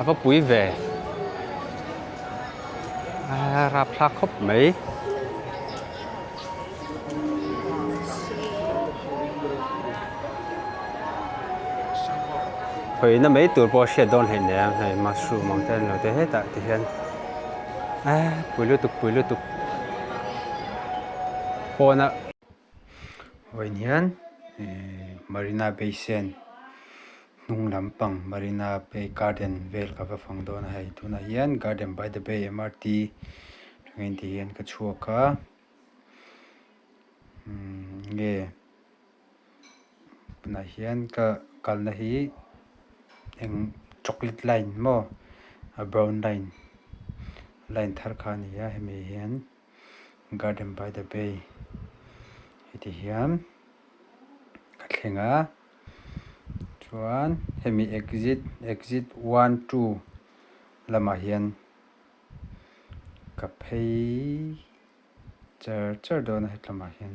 A va pui ve. A rapthlak khawp mai. Hawina mai tur pawh a hriat dawn hleih nen hei mushroom ang te an lo ti hetah ti hian a pui lutuk pui lutuk pawna Vawiin hian ihh Marina Bay Sand hnung lampang Marina Bay Garden vel ka va fang dawn a hei tunah hian Garden by the Bay MRT atangin ti hian ka chhuak a umm nge tunah hian ka kalna hi eng chocolate line maw a brown line line thar kha a ni a hemi hian. Garden by the bay heti hian ka thleng a chuan hemi exit exit one two lamah hian ka phei char char dawn a hetlamah hian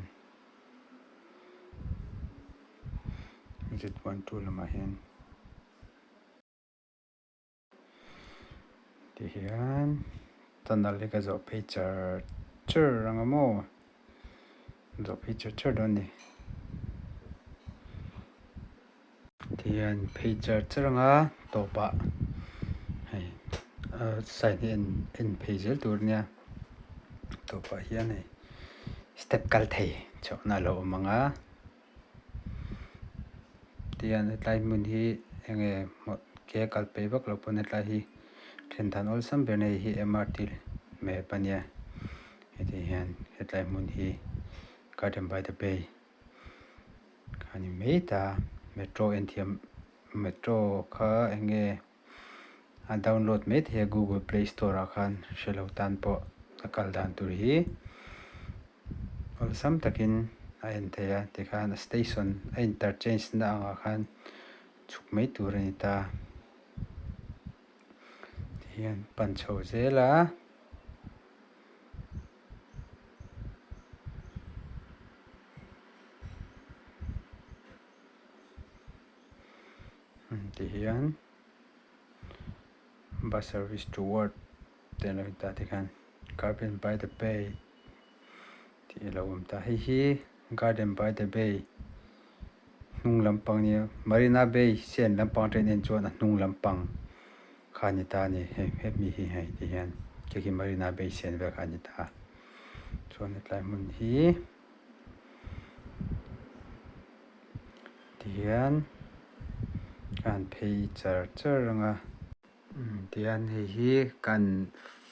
exit one two lamah hian. Tihian tunnel hi ka zawh phei char char ang a maw zawh phei char char dawn a ni tihian phei char char ang a tawpah hei sign hi en en phei zel tur a nia tawpah hian hei step kal thei chhohna a lo awm ang a. Tihian hetlai hmun hi enge ke a kal peih vak loh pawn hetlai hi then dan awlsam ber nei hi MRT map a nia heti hian hetlai hmun hi garden by the bay a ni mai ta metro en thiam metro kha enge a download mai thei a google play store ah khan hre lo tan pawh a kal dan tur hi. Awlsam takin a en thei a tikhan a station a interchange na angah khan chhuk mai tur a ni ta tihian pan chho zel a. Tihian bus service toward te an lo in ta tikhan garden by the bay tih a lo awm ta hei hi garden by the bay hnung lampang nia marina bay sen lampang atangin en chuan a hnung lampang kha a ni ta a ni hei hemi hi hei ti hian khi khi marina bay sen vel kha a ni ta chuan hetlai hmun hi tihian a han phei char char ang a. Tihian hei hi kan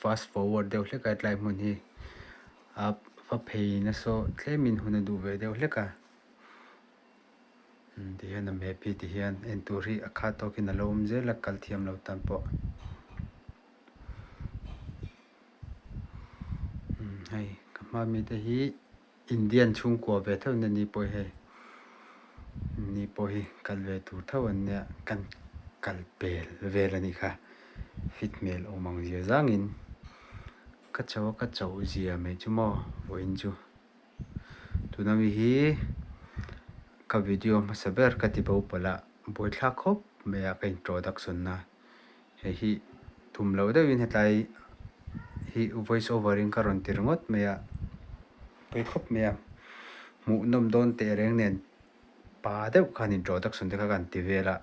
fast forward deuh hlek a hetlai hmun hi a va phei nasa tlemin hun a duh ve deuh hlek a tihian a map hi tihian en tur hi a khat tawkin a lo awm zel a kal thiam lo tan pawh hei ka hma mite hi. Indian chhungkua ve tho in a ni pawh hei ni pawh hi kal ve tur tho an nia kan kal pel vel a nih kha fit hmel awm ang zia zangin ka cho a ka cho zia mai chu maw vawiin chu tuna mi hi ka video hmasa ber ka ti bo palh a buaithlak khawp mai a ka introduction na. Hei hi tum loh deuhin hetlai hi voice over in ka rawn ti ringawt mai a, pawi khawp mai a, hmuhnawm dawn teh reng nen pa deuh khan introduction te kha ka han ti vel a,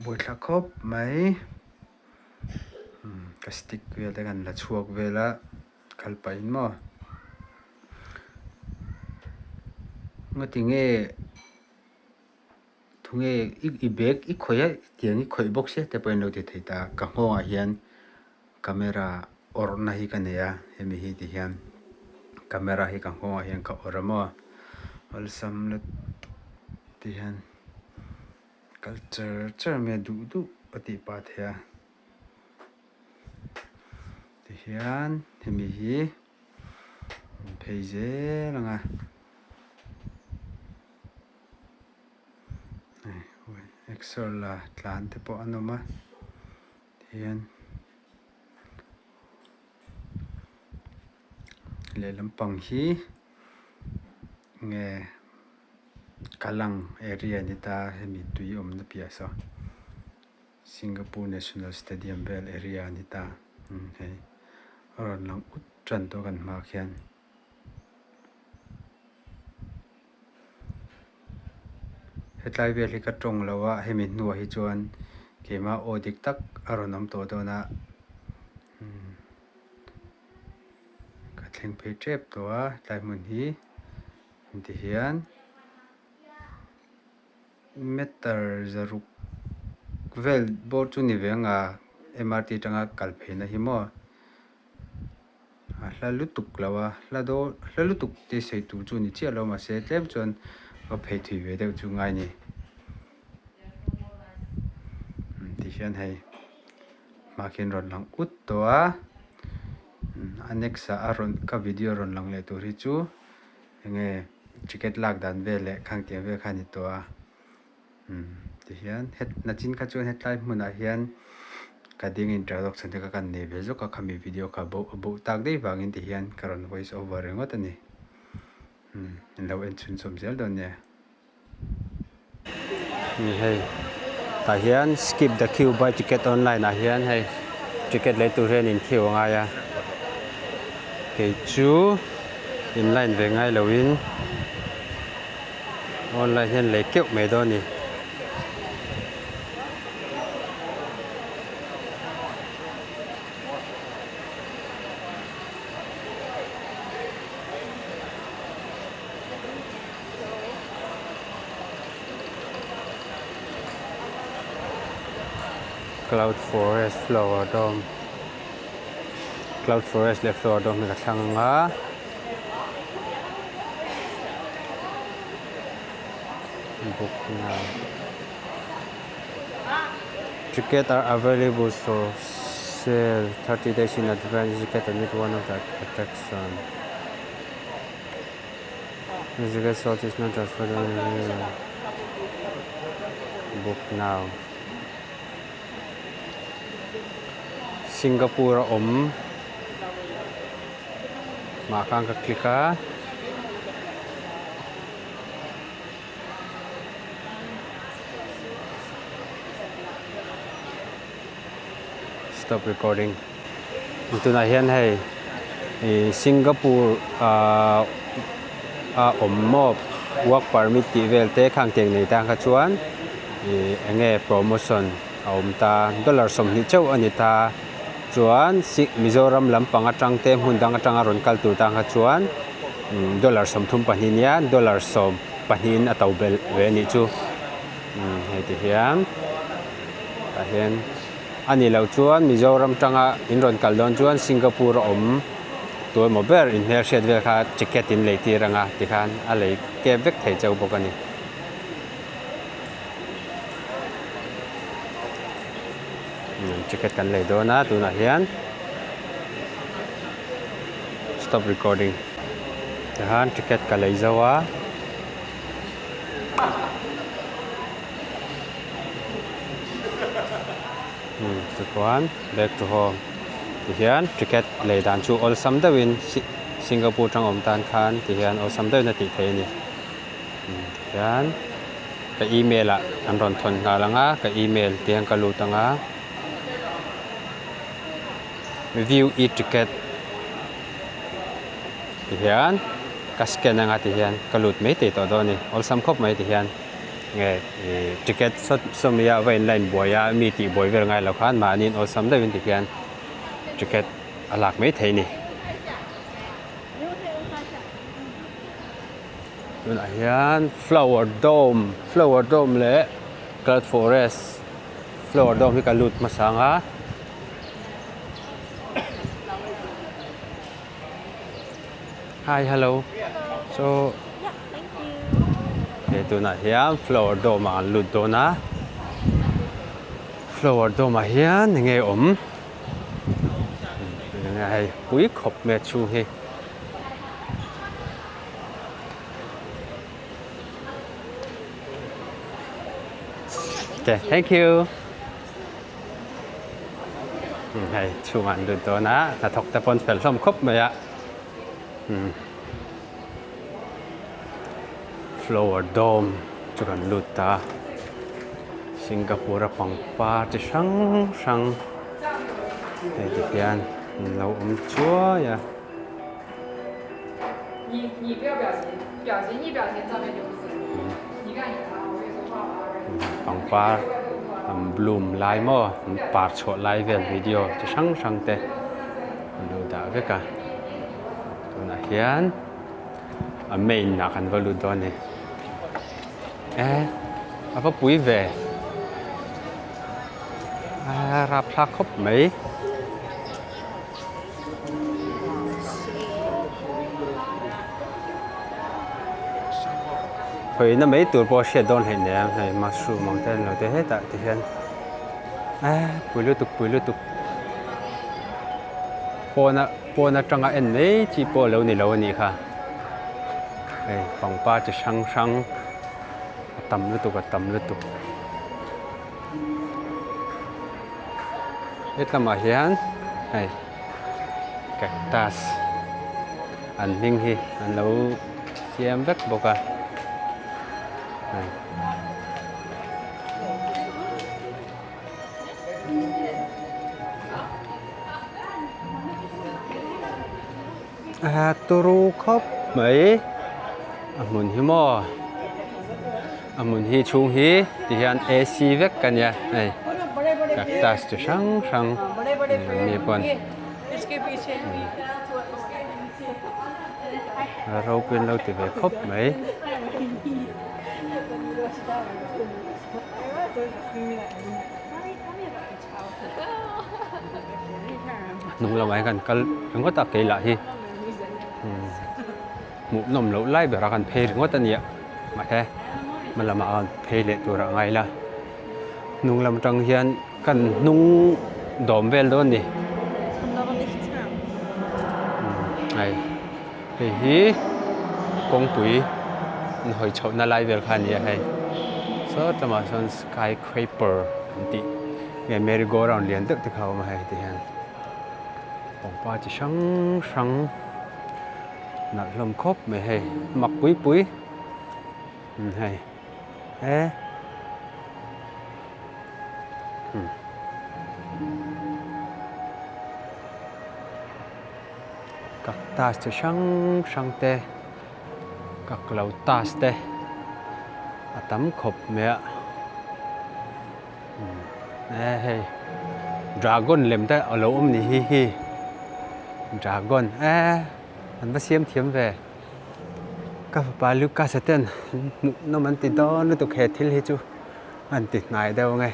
buaithlak khawp mai, ka stick vel te khan la chhuak vel a kal pahin maw ngatinge. Tunge i bag i khawih a tiang i khawih bawk sia te pawhin lo ti thei ta ka nghawngah hian camera awrhna hi ka nei a hemi hi ti hian camera hi ka nghawngah hian ka awrh a maw awlsam lutuk ti hian kal char char mai a duh duh a tih pah thei a ti hian hemi hi phei zel ang a. Exer la tlan te pawh an awm a tihian lehlam pang hi nge Kallang area a ni ta hemi tui awmna piah saw. Singapore National Stadium vel area a ni ta umm hei a rawn lang ut tan tawh kan hmaah khian. Hetlai vel hi ka tawng lo a hemi hnuah hi chuan keimah aw dik tak a rawn awm tawh dawn a umm ka thleng phei tep tawh a hetlai hmun hi tihian. Meter zaruk vel bawr chu ni ve anga MRT atanga kal pheina hi maw a hla lutuk lo a hla dawn hla lutuk te sawi tur chu ni chiah lo mahse tlem chuan va phei thui ve deuh chu ngai ni ti hian hei hma khian rawn lang ut tawh a a next ah a rawn ka video rawn lang leh tur hi chu. Enge ticket lak dan vel leh khang tiang vel kha a ni tawh a umm tihian het nachin kha chuan hetlai hmunah hian ka ding introduction te kha kan nei ve zawk a khami video kha bo a bo tak daih vangin tihian ka rawn voice over ringawt a ni umm in lo en chhunchawm zel dawn nia. Ni hei tah hian skip the queue buy ticket online ah hian hei ticket lei tur hian in queue a ngai a kei chu in line ve ngai lo in online hian lei keuh mai dawn a ni. Cloud forest flower dome cloud forest leh flower dome hi ka thlang ang a book now ticket are available for sale 30 days in advance you get meet one of the attraction. Book now Singapore a awm mah khan ka click a. Stop recording. Tunah hian hei ih Singapore ahh a awm maw work permit tih vel te khang tiang nei tan kha chuan ih eng nge promotion a awm ta dollar 20 chauh a ni ta chuan Mizoram lampang atang te hmun dang atanga rawn kal tur tan kha chuan dollar 32 nia dollar 12 in a to belh ve a nih chu hei ti hian tah hian. A nih loh chuan Mizoram tanga in rawn kal dawn chuan Singapore a awm tu emaw ber in hmelhriat vel kha ticket in lei tir anga tikhan a lei kep vek thei cheu bawk a ni. Ticket kan lei dawn a tunah hian stop recording tikhan ticket ka lei zo a. Tichuan back to home tihian ticket lei dan chu awlsam deuhin Singapore tang awm tan khan tihian awlsam deuhin a tih theih a ni tihian ka email ah an rawn thawn nghal ang a ka email tihian ka lut ang a view e ticket tihian ka scan anga tihian ka lut mai thei tawh dawn a ni awlsam khawp mai tihian. Nge ih ticket sawt sawmi a va in line buai a mi tih buai vel ngai lo khan mahni in awlsam deuhin ti hian ticket a lak mai thei a ni. Tunah hian flower dome flower dome leh cloud forest flower dome hi ka lut hmasa ang a. Hi hello so hei tunah hian flower dome ah an lut dawn a flower dome ah hian eng nge awm eng nge hei pui khawp mai a chhung hi. Okay thank you hei chhungah an lut dawn a hnathawk te pawh an fel hlawm khawp mai a. Flower dome chu kan lut ta. Singapore a pangpar chi hrang hrang hei ti hian an lo awm chuai a. Pangpar an bloom lai maw an par chhuah lai vel video chi hrang hrang te an lo dah vek a tunah hian a main ah kan va lut dawn a ni e a va pui ve a rapthlak khawp mai. Hawina mai tur pawh a hriat dawn hleih nen hei mushroom ang te an lo ti hetah ti hian eh pui lutuk pui lutuk pawna pawn atanga en mai chi pawh a lo ni lo a nih kha hei pangpar chi hrang hrang a tam lutuk a tam lutuk. Hetlamah hian hei cactus an hming hi an lo siam vek bawk a hei. A turu khawp mai a hmun hi maw a hmun hi chhung hi ti hian A_C vek a nia hei cactus chi hrang hrang mi pawn a ropui an lo ti ve khawp mai. Hnung lamah hian kan kal ringawt a kei lah hi hmuh nawm loh lai berah kan phei ringawt a nia mahse hma lamah khan phei leh tur a ngai la hnung lam atang hian kan hnung dawm vel dawn a ni hei hei hi kawngpui an hawi chhoh na lai vel kha a ni a hei sawt lamah sawn skyscraper an tih. Nge merry go round lian deuh te kha a awm a hei ti hian pangpar chi hrang hrang nalh hlawm khawp mai hei mak pui pui umm hei he umm cactus chi hrang hrang te caclotus te a tam khawp mai a. E hei dragon lem te a lo awm ni hi hi dragon e an va siam thiam ve ka fapa Lucas a ten hmuh nawm an ti dawn lutuk he thil hi chu an ti hnai deuh ang e.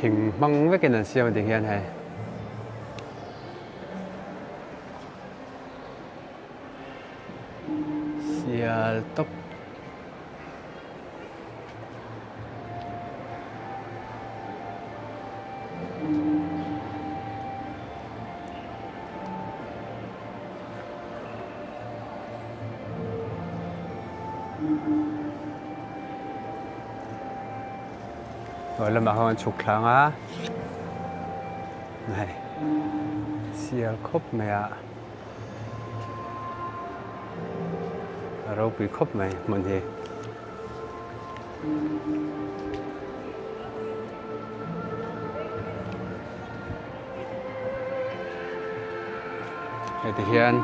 Thing hmang vekin an siam a ti hian hei. Sial tawp. Hnuai lamah khan an chhuk thlang a hei sial khawp mai a a ropui khawp mai hmun hi. Heti hian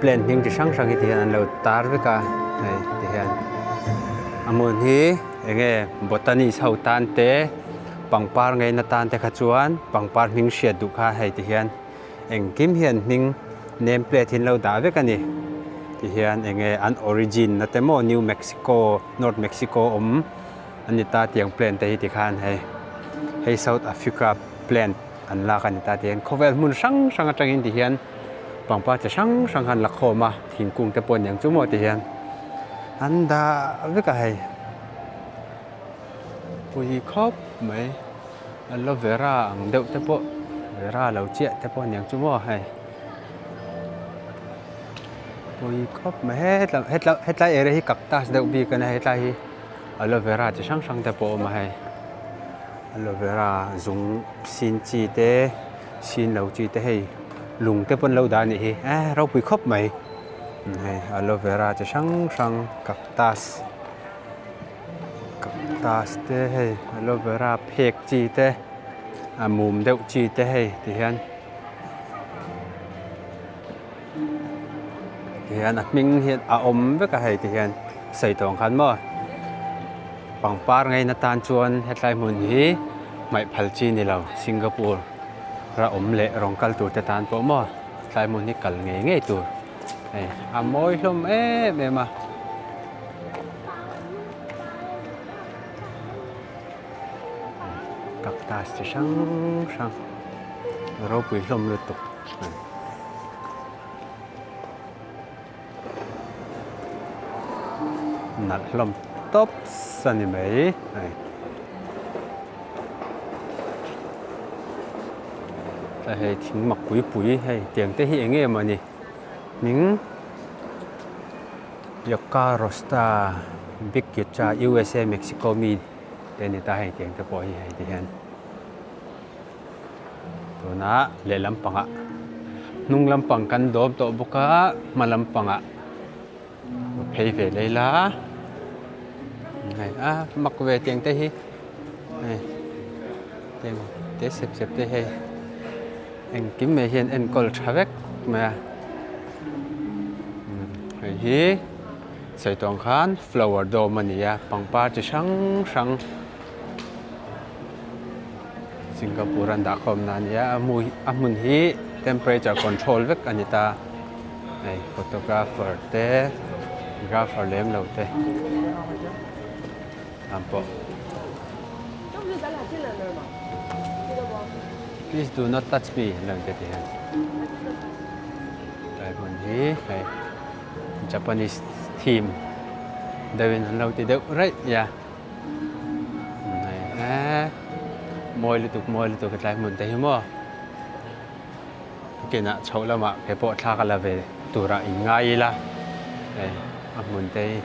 plant hming chi hrang hrang hi ti hian an lo tar vek a hei ti hian a hmun hi eng nge botanist ho tan te pangpar ngaina tan te kha chuan pangpar hming hriat duh kha hei ti hian engkim hian hming name plate hi an lo dah vek a ni ti hian eng nge an origin na te maw new mexico north mexico awm a ni ta tiang plant te hi ti khan hei hei south africa plant an lak a ni ta tihian khawvel hmun hrang hrang atangin tihian pangpar chi hrang hrang khan la khawm a thingkung te pawh aniang chu maw tihian an dah vek a hei pui khawp mai aloe vera ang deuh te pawh vera lo chiah te pawh aniang chu maw hei pui khawp mai hetlai hetlai hetlai area hi cactus deuh bik a nia hetlai hi aloe vera chi hrang hrang te pawh a awm a hei. Aloe vera zung sin chi te sin lo chi te hei lung te pawn lo dah a nih hi eh ropui khawp mai hei aloe vera chi hrang hrang cactus cactus te hei aloe vera phek chi te a mum deuh chi te hei ti hian. Tihian a hming hi a awm vek a hei tihian sawi tawh ang khan maw pangpar ngaina tan chuan hetlai hmun hi hmaih phal chi ni lo Singapore a awm leh rawng kal tur te tan pawh maw tlai hmun hi kal ngei ngei tur hei a mawi hlawm em em a. Cactus chi hrang hrang ropui hlawm lutuk. Nalh hlawm tawp a ni mai hei. Hei thing mak pui pui hei tiang te hi eng nge mawni hming Yucca rosta big yucca USA Mexico mi te a ni ta hei tiang te pawh hi hei ti hian. Tuna lehlam pangah hnung lampang kan dawm tawh bawk a hma lampangah phei ve leh ila hei a mak ve tiang te hi hei tiang te sep sep te hei engkim mai hian enkawl tha vek mai a hei hi sawi tawng khan flower dome a ni a pangpar chi hrang hrang. Singapore an dah khawm na ania a hmu a hmun hi temperature control vek a ni ta hei photographer te grapher lem lo te an pawh please do not touch me an lo inti ti hian tlai hmun hi hei Japanese theme deuhin an lo ti deuh raih a. Mawi lutuk mawi lutuk hetlai hmun te hi maw kinah chhoh lamah ke pawh thla ka la ve turah in ngai ila hei a hmun te hi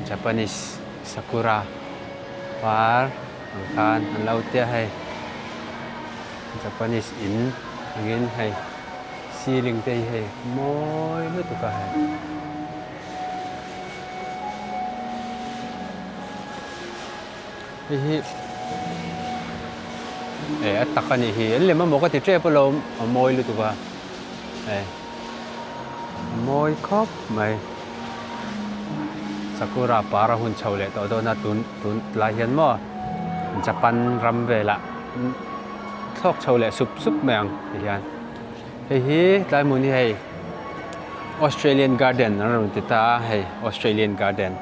Japanese sakura par ang khan an lo tia hei Japanese in angin hei ceiling te hi hei mawi lutuk a hei. Hei hi eh a tak a nih hi an lem amaw ka ti tep alawm a mawi lutuk a eh a mawi khawp mai sakura par a hun chho leh tawh dawn a tun tun lai hian maw Japan ram velah thlawk chho leh sup sup mai ang ti hian. Hei hi tlai hmun hi hei Australian garden an rawn ti ta a hei Australian garden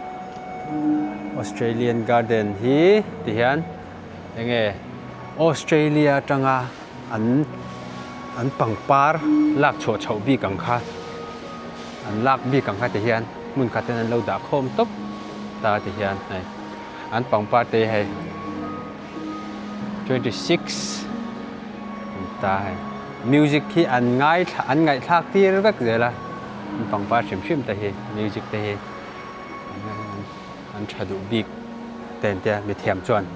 Australian garden hi ti hian eng nge Australia atanga an an pangpar lak chhuah chhoh bik ang kha an lak bik ang kha ti hian hmun khat hian an lo dah khawm tawp ta ti hian hei an pangpar te hi hei 26 ta hei music hi an ngaithla an ngaihthlak tir vek zel a an pangpar hrim hrim te hi music te hi an tha duh bik te an tia mithiam chuan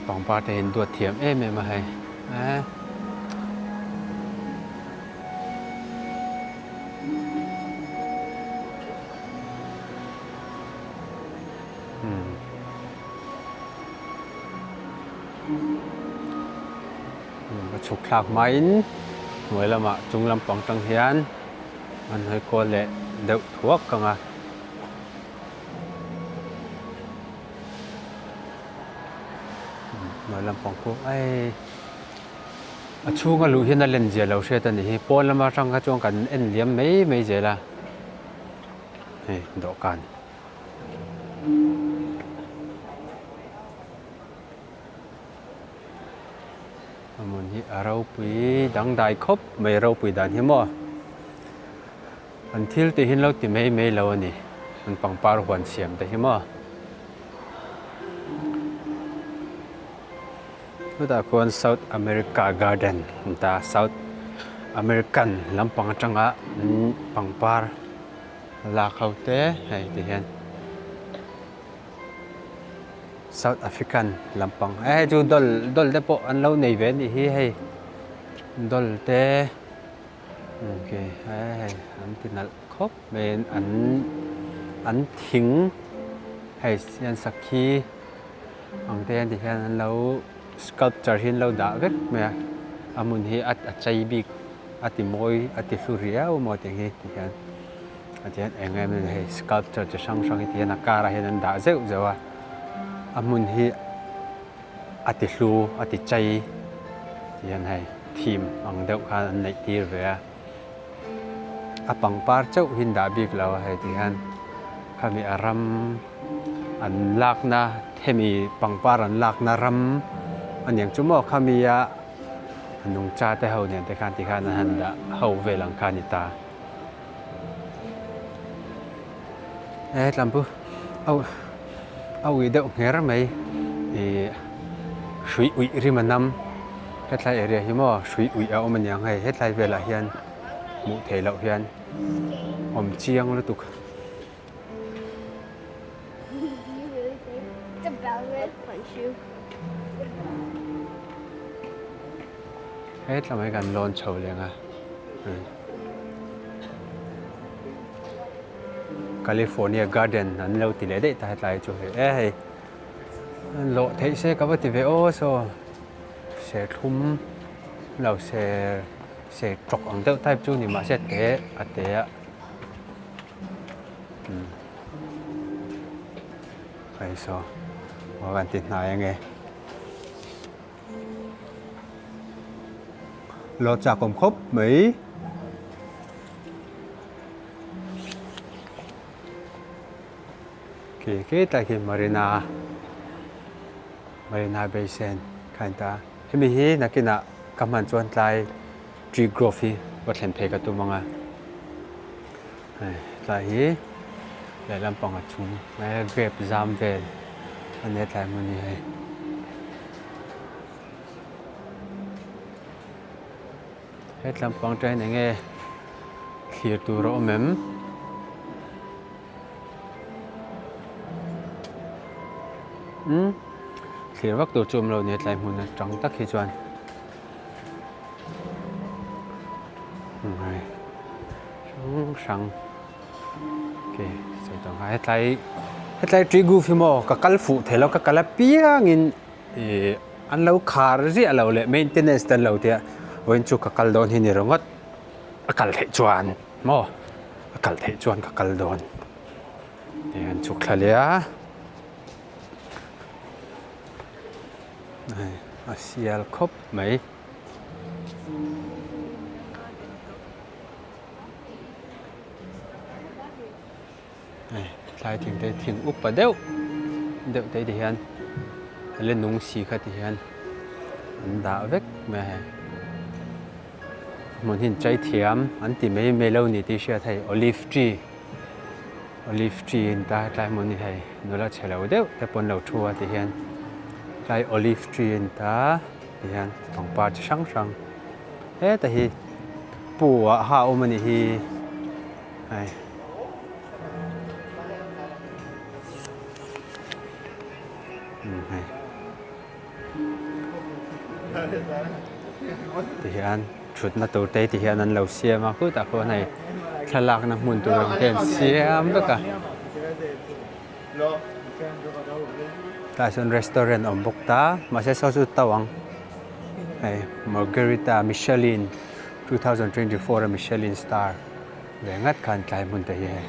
pangpar te hi an duat thiam em em a hei eh. A chhuk thlak hmain hnuai lamah chung lampang tang hian an hawi kual leh deuh thuak ang a. Hnuai lampang pawh ei a chhunga luh hian a len zia lo hriat a nih hi pawn lama atang kha chuan kan en liam mai mai zel a hei dawhkan. A hmun hi a ropui dangdai khawp mai ropui dan hi maw an thil tih hi an lo ti mai mai lo a ni an pangpar huan siam te hi maw chutah khuan South America garden an ta South American lampang atanga pangpar. Lak ho te hei ti hian. South African lampang e hei chu doll doll te pawh an lo nei ve a nih hi hei doll te ok hei an ti nalh khawp mai an an thing hei hian sakhi ang te hian tihian an lo sculpture hi an lo dah vek mai a a hmun hi a chei bik a ti mawi a ti hlu riau maw tih ang hi tihian. A tihian eng em em hei sculpture chi hrang hrang hi tihian a karah hian an dah zeuh zeuh a a hmun hi a ti hlu a ti chei tihian hei theme ang deuh khan an neih tir ve a a pangpar chauh hi an dah bik lo a hei tihian khami a ram an lakna hemi pangpar an lakna ram a niang chu maw khami a nungcha te ho nen te khan tikhan an han dah ho vel ang kha a ni ta. He tlampu a ui deuh ngher mai ih hrui uih rim a nam hetlai area hi maw hrui uih a awm aniang hei hetlai velah hian hmuh theih loh hian awm chiang lutuk. He tlamah hi kan lawn chho leng a. California garden an lo ti leh daih ta hetlai chu hei e hei lawh theih se ka va ti ve aw saw serthlum lo ser ser tawk ang deuh type chu ni mahse te a te a umm hei saw aw kan ti hnai ange. Lo chak awm khawp mai. Khi khi tlai khi Marina Marina Bay Sands kha a ni ta. Hemi hi nakinah ka hman chuan tlai tree grove hi va thlen phei ka tum ang a. Hei tlai hi lehlam pang a chung grape zam vel a nia tlai hmun hi hei. Hetlam pang te hian enge thlir tur a awm em? Umm thlir vak tur chu awm lo nia tlai hmun atang tak hi chuan hei hrang hrang ok sawi tawh ang hetlai hetlai tree groove hi maw ka kal fuh thei lo ka kal apiangin. Ih an lo khar ziah lo leh maintenance te an lo tia vawiin chu ka kal dawn hi ni ringawt a kal theih chuan maw a kal theih chuan ka kal dawn tih an chhuk thla leh a hei a sial khawp mai. Hei tlai thing te thing upa deuh deuh te ti hian la nung si kha ti hian an dah vek mai a hei hmun hi an chei thiam an ti mai mai lo ni tih hriat hei olive tree olive tree a ni ta hetlai hmun hi hei nula chhe lo deuh te pawh an lo thu a ti hian tlai olive tree a ni ta ti hian pangpar chi hrang hrang heta hi pu ah ha a awm a nih hi. Hei tihian thutna tur te ti hian an lo siam a khutah khuan hei thlalakna hmun tur ang te an siam vek a tah chuan restaurant a awm bawk ta mahse saw chu to ang hei margarita michelin 2024 a michelin star. Ve ngat khan tlai hmun te hi hei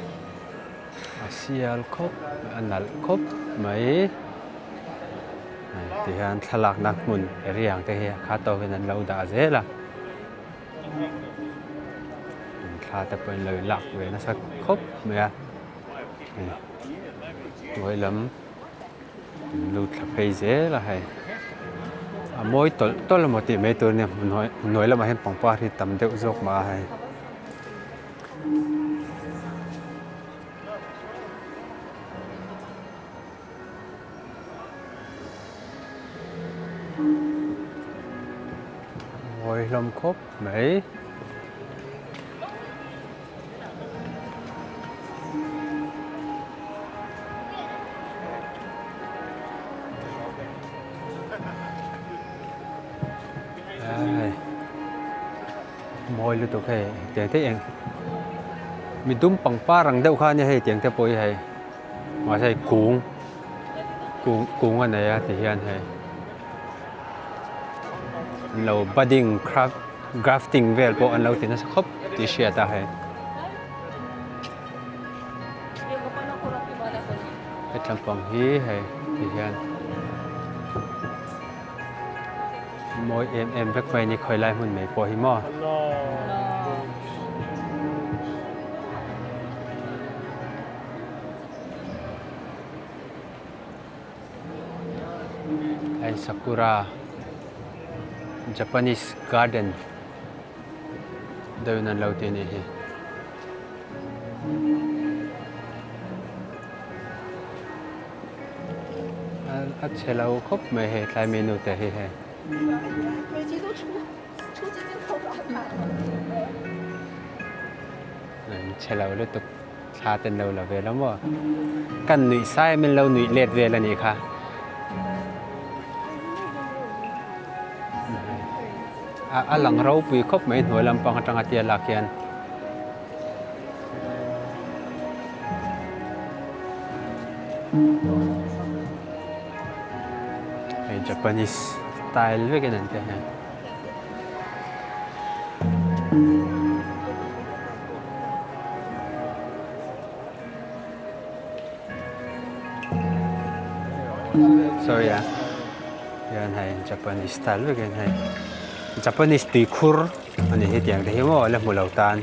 a sial khawp a nalh khawp mai hei ti hian thlalakna hmun area ang te hi a khat tawk in an lo dah zel a thla te pawh in lo lak ve nasa khawp mai a hei hnuai lam an lut thla phei zel a hei a mawi tawlh tawlh emaw tih mai tur a nia hnuai lamah hian pangpar hi tam deuh zawk mah a hei. Mawi hlawm khawp mai. Mawi lutuk hei tiang te eng midum pangpar ang deuh kha a nia hei tiang te pawh hi hei mahse hei kung kung kung a nei a ti hian hei an lo budding craft grafting vel pawh an lo ti nasa khawp tih hriat a hei. Hetlampang hi hei ti hian mawi em em vek mai a ni khawi lai hmun mai pawh hi maw. Hei sakura Japanese garden deuhin an lo ti a nih hi. A chhe lo khawp mai hei tlai menu te hi hei. Chhe lo lutuk thla ten lo la vel a maw kan nuih sai min lo nuih let vel a nih kha. A lang ropui khawp mai hnuai lampang atanga tia lak hian. Hei Japanese style vekin an ti a hei. Sorry ah. Hian hei Japanese style vekin hei Japanese tuikhur a ni hetiang te hi maw la hmu lo tan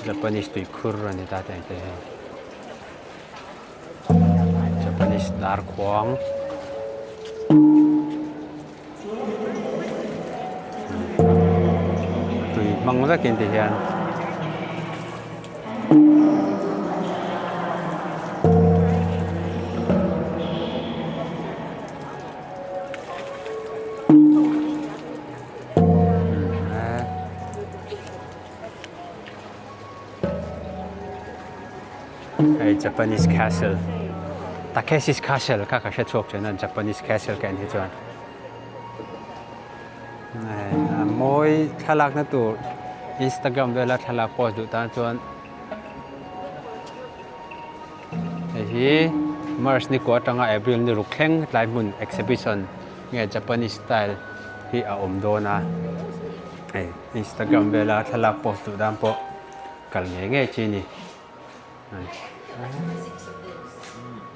Japanese tuikhur a ni ta tiang te hi Japanese darkhuang tui hmang vekin ti hian. Hei Japanese castle Takeshi's castle kha ka hre chhuak thin a Japanese castle ka en hi chuan a mawi thlalak na tur Instagram vela thlalak post duh tan chuan hei hi March ni kua atanga April ni ruk thleng tlai hmun exhibition nge Japanese style hi a awm dawn a hei Instagram vela thlalak post duh dan pawh kal ngei ngei chi a ni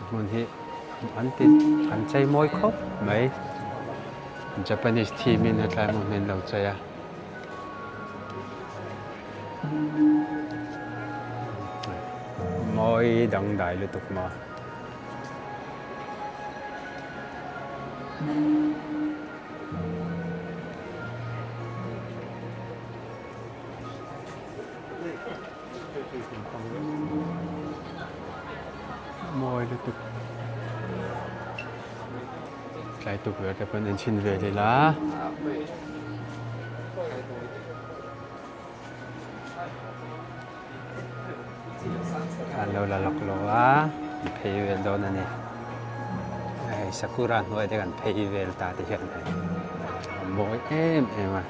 hmun hi an ti an chei mawi khawp mai Japanese theme in hetlai hmun hi an lo chei a. Mawi dangdai lutuk maw. Mawi lutuk. Tlai tukverh te pawn en chhin vel ila. An lo la lawk lo a, an phei vel dawn a ni. Hei sakura hnuai te kan phei vel ta te hian hei a mawi em em a.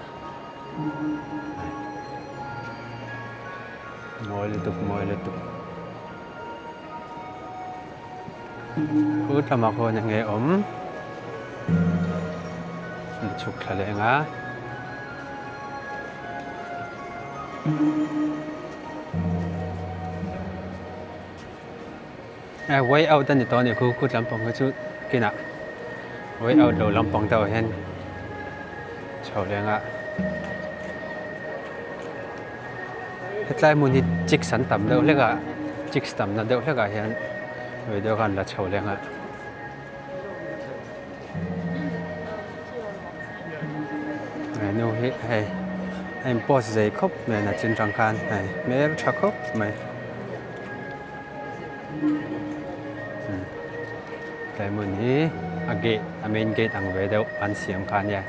Mawi lutuk mawi lutuk. Khu tlama khawn eng nge awm an chhuk thla leh ang a. Way out a ni tawh a nih khu khu tlampang hi chu kinah way out lo lampang deuh ah hian chho leh ang a. Hetlai hmun hi chicks an tam deuh hlek a chicks tamna deuh hlek ah hian video khan la chho leh ang a. Henu hi hei a in post zei khawp mai a chin tang khan hei hmel tha khawp mai tlai hmun hi a gate a main gate ang ve deuh an siam kha ania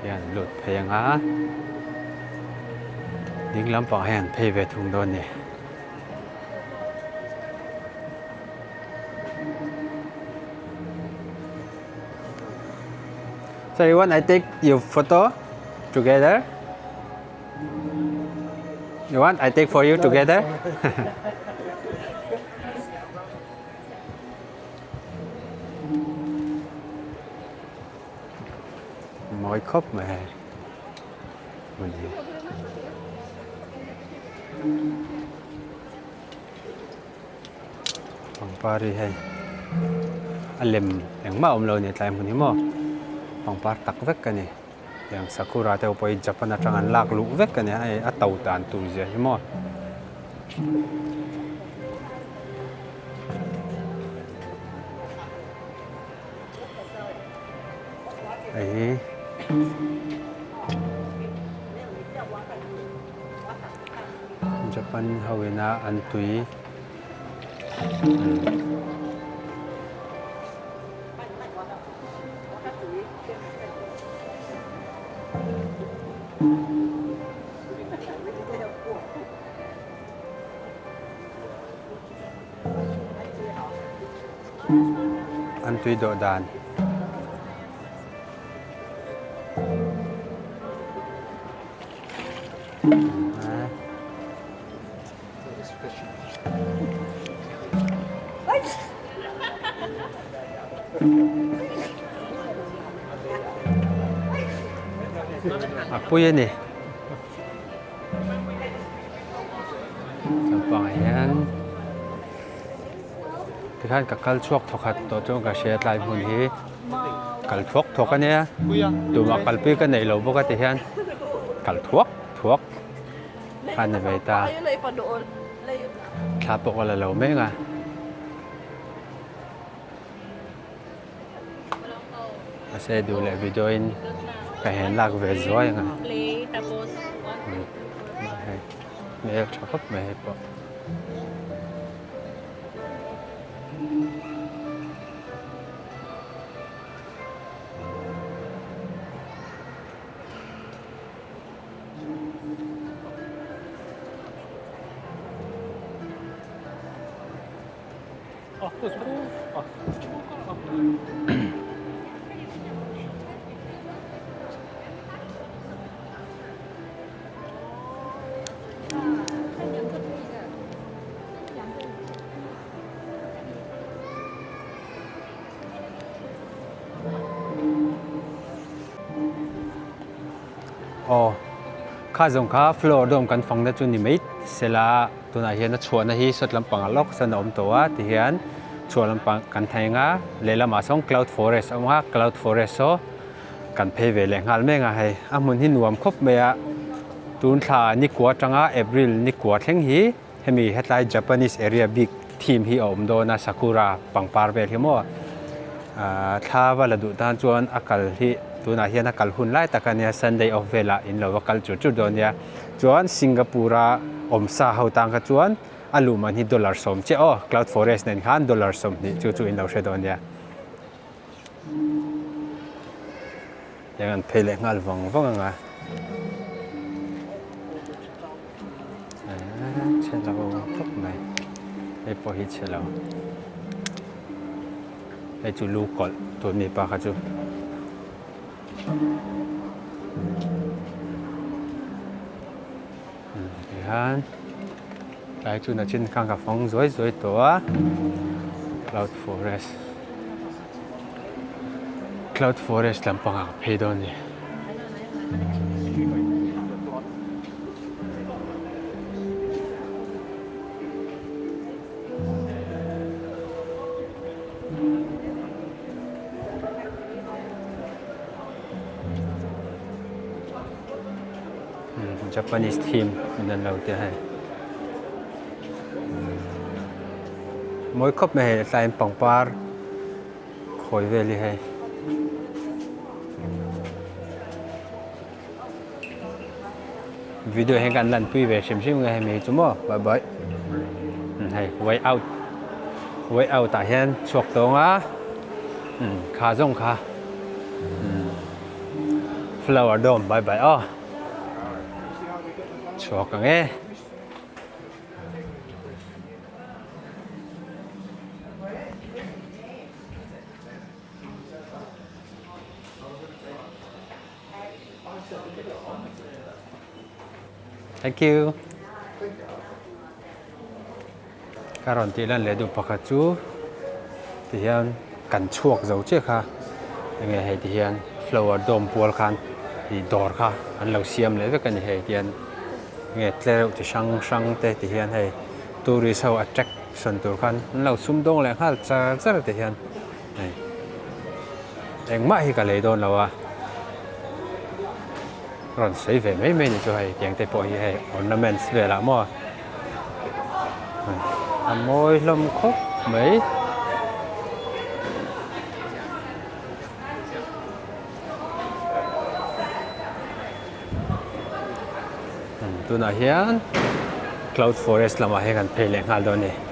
hian lut phei ang a ding lampang hian phei ve thung dawn a ni. So you want I take your photo together? You want I take for you together? Mawi khawp mai hei hmun hi. Pangpar hi hei a lem engmah a awm lo a ni tlai hmun hi maw pangpar tak vek a ni. Tiang sakura te pawh hi Japan atang an lak luh vek a nia hei a to dan tur zia hi maw. Hei hi Japan ho ina an tui An tui dawh dan. A pui a ni. Lampangah hian tikhan ka kal chhuak thawkhat tawh chuan ka hria tlai hmun hi kal thuak thuak a nia tumah kalpui ka neih lo bawk a tihian kal thuak thuak kha a ni ve ta thla pawh ka la lo mek a. Mahse duh leh video in ka hen lak ve zuai ang a hei hmel tha khawp mai hei pawh. Aw kha zawng kha floor dawm kan fang na chu ni mai sela tunah hian a chhuahna hi sawt lampangah lawk sawn a awm tawh a tihian chhuah lampang kan thleng a lehlamah sawn cloud forest a awm a cloud forest saw kan phei ve leh nghal mek a hei a hmun hi nuam khawp mai a tun thla nikua atanga april nikua thleng hi hemi hetlai Japanese area bik theme hi a awm dawn a sakura pangpar vel hi maw ahh thla va la duh tan chuan a kal hi tunah hian a kal hun lai tak a nia sunday off velah in lo va kal chur chur dawn nia chuan Singapore a awm sa ho tan kha chuan a luh man hi dollar sawm chiah aw cloud forest nen khan dollar sawmhnih chu chu in lo hre dawn nia. Heng an phei leh nghal vang vang ang a. Chhe lo khawp mai. Hei pawh hi chhe lo. Hei chu lu kawlh tur mi pa kha chu. Tihian tlai chu nachin khan ka fang zuai zuai tawh a cloud forest cloud forest lampangah ka phei dawn a ni. Japanese theme in an lo ti a hei mawi khawp mai hei tlaiin pangpar khawi vel hi hei video hian kan lanpui ve hrim hrim nge hemi hi chu maw bye bye hei way out way out ah hian chhuak tawng a kha zawng kha. Flower dome bai bai aw chhuak ang e. Thank you. Ka rawn tih lan leh duh pakhat chu tihian kan chhuak zo chiah kha enge hei tihian flower dome pual khan ih dawr kha an lo siam leh vek a ni hei tihian enge tlereuh chi hrang hrang te tihian hei tourist ho attraction tur khan an lo sumdawng leh nghal char char tihian hei engmah hi ka lei dawn lo a. Rawn sawi ve mai mai ni chu hei tiang te pawh hi hei ornaments velah maw a mawi hlawm khawp mai. Tunah hian cloud forest lamah hian kan phei leh nghal dawn a ni.